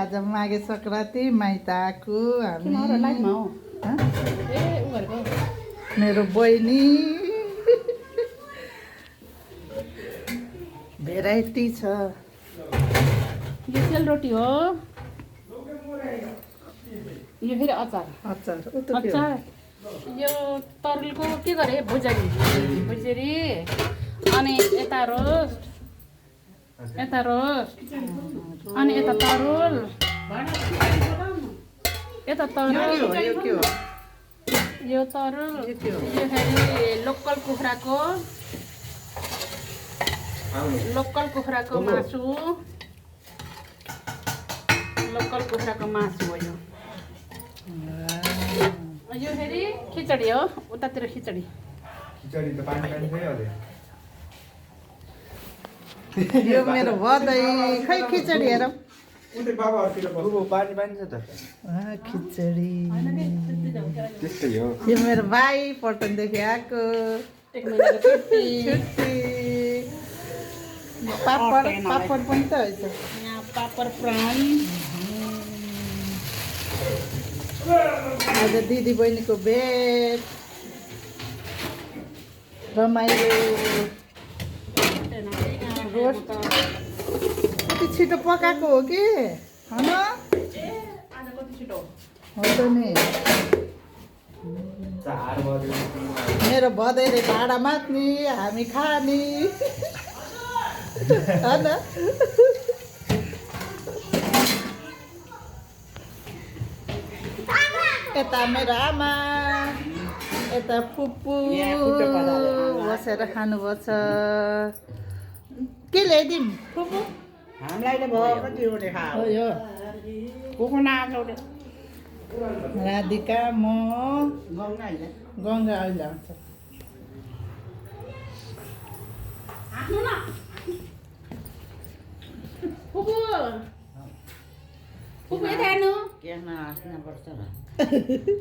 आज माघे सङ्क्रान्ति माइत आएको हामी मेरो बहिनी भेराइटी छ यो सेलरोटी हो यो फेरि अचार अचार यो तरुलको के गरे भुजेरी अनि यता रोस्ट अनि यता तरुल यो तरुल यो फेरि लोकल कुखुराको मासु हो यो फेरि खिचडी हो उतातिर खिचडी त पानी भइहाल्यो यो मेरो भदै खै खिचडी हेरौँ पानी छ त खिचडी त्यस्तै हो यो मेरो भाइ पल्टनदेखि आएको छुट्टी पापड पनि त रहेछ यहाँ पापड प्रान आज दिदी बहिनीको भेट रमाइलो रोस्ट कति छिटो पकाएको हो कि होइन हो त नि मेरो भदैले भाडा मात्ने हामी खाने होइन यता मेरो आमा यता फुपू बसेर खानुपर्छ के ल्याइदिउँ फुपू हामीलाई त भयो कतिवटा खायो हो यो कुकुना आएको राधिका म गङ्गा अहिले आउँछ यता हेर्नु केमा हाँस्नुपर्छ र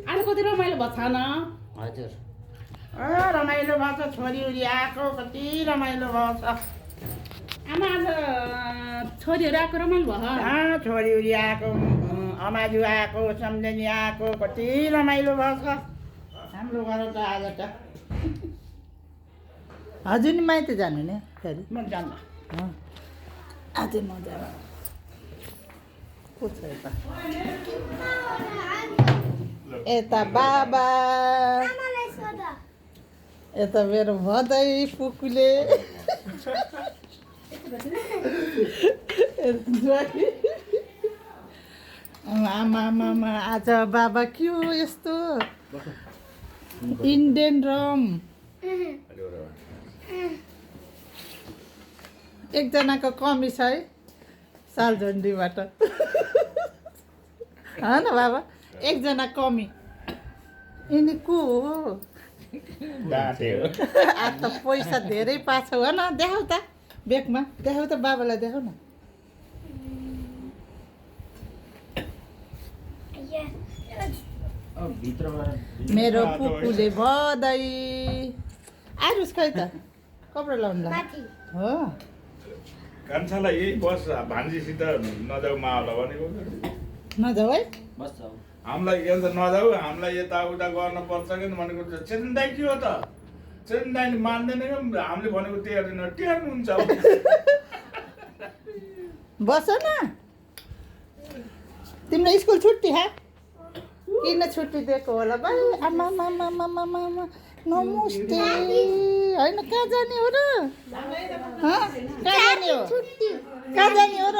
आज कति रमाइलो भएको छ न हजुर रमाइलो भएको छ छोरीउरी आएको कति रमाइलो भएको छ आमा आज छोरीहरू आएको रमाइलो भयो छोरीउरी आएको अमाजु आएको सम्झनी आएको कति रमाइलो भएको छ हाम्रो घर त आज त हजुर नि माइत जानु नि फेरि म जान्न आज म जानु को छ यता बाबा यता मेरो भदै पुकुले आमा आज बाबा के हो यस्तो इन्डियन रम एकजनाको कमी छ है सालझन्डीबाट होइन बाबा एकजना कमी यिनी को हो आज त पैसा धेरै पाएको छ हो न देखाउ त ब्यागमा देखाउ त बाबालाई देखाउ न मेरो पुपुले बधाई आइरुस खै त कपडा लाउनुलाई हो कान्छालाई यही बस भान्जीसित नजाऊ मावला भनेको नजाऊ है हामीलाई अन्त नजाऊ हामीलाई यताउता गर्न पर्छ कि भनेको चेन्दाई के हो त चेन्दाई मान्दैन कि हामीले भनेको टेर्दैन टेर्नुहुन्छ बस न तिम्रो स्कुल छुट्टी है किन छुट्टी दिएको होला भाइ आमा नमस्ते होइन कहाँ जाने हो र कहाँ जाने हो र